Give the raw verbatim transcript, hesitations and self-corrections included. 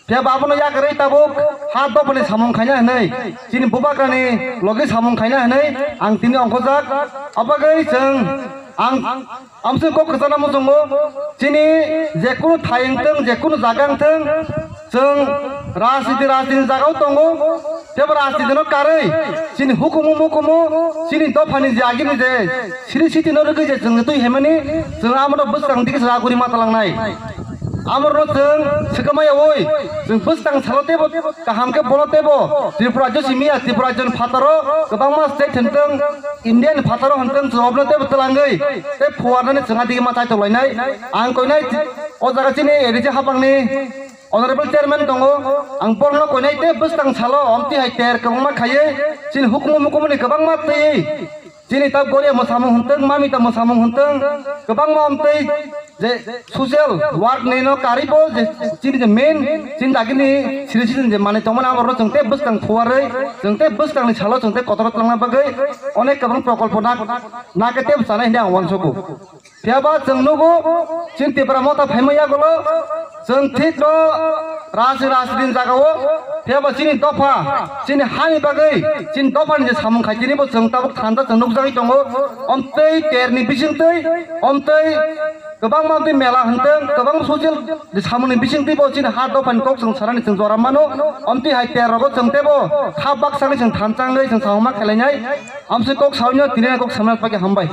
Phiya ba abono yakarwi tabuk ha dophani samung khaina hwnwi, chini bubagrani logi samung khaina hwnwi ang tini ongkhojak. Abagwi chwng ang amswk kok kwchana muchungo, chini jekunu thai wngthwng, jekunu jaga wngthwng, chwng rajniti, rajnitini jagao tongo. Tebo rajnitino karwi chini hukumu mukumu, chini dophani je agini je siri sitino rwgwi je chwngno twi hemani, chwng amoro bwskang digi sa guri ma talangnai. Amorno chwng swkamayaui chwng bwskang salo tebo kaham khe bono tebo Tripura rajyo simi ya, Tripura rajyoni phataro kwbangma state hwntwng, Indiani phataro hwntwng chwng obno tebo twlangwi tei phuarnani chwng adigi ma chaitokhlainai. Ang koinai o jaga chini A D C hapangni Honorable Chairman tongo, ang borokno koinai tei bwskang salo omtwi hai ter kwbangma khaiwi chini hukumu mukumuni kwbangma twiwi chini ta Goria mwsamung hwntwng, Mamita mwsamung hwntwng, kwbangma omtwi je social work ni no karwi bo je chini je main chini dagini siri siri je manwi tongmani amorokno chwng tei bwskang phuarwi, chwng tei bwskangni salo chwng tei kotor twlangna bagwi onek kwbang prokolpo nak, nakhe tei bwchanai hwnwi ang uansukgo. Phiya ba chwng nugo, chini Tipra Motha phaima yagulo, chwng thik no rasi rasi din jaga o, phiya ba chini dopha, chini hani bagwi, chini dopha ni je samung khai tini bo chwng tabuk thanda chwng nukjagwi tongo, omtwi ter ni bising twi, omtwi kwbangma omtwi mela hwntwng, kwbang social samung ni bising twi bo chini ha dopha ni kok chwng sarani chwng jora mano, omtwi hai ter rogo chwng tebo kha baksa ni chwng thansa wngwi chwng samung ma khelainai, amsi kok sawi no tini kok samna pagi hambai.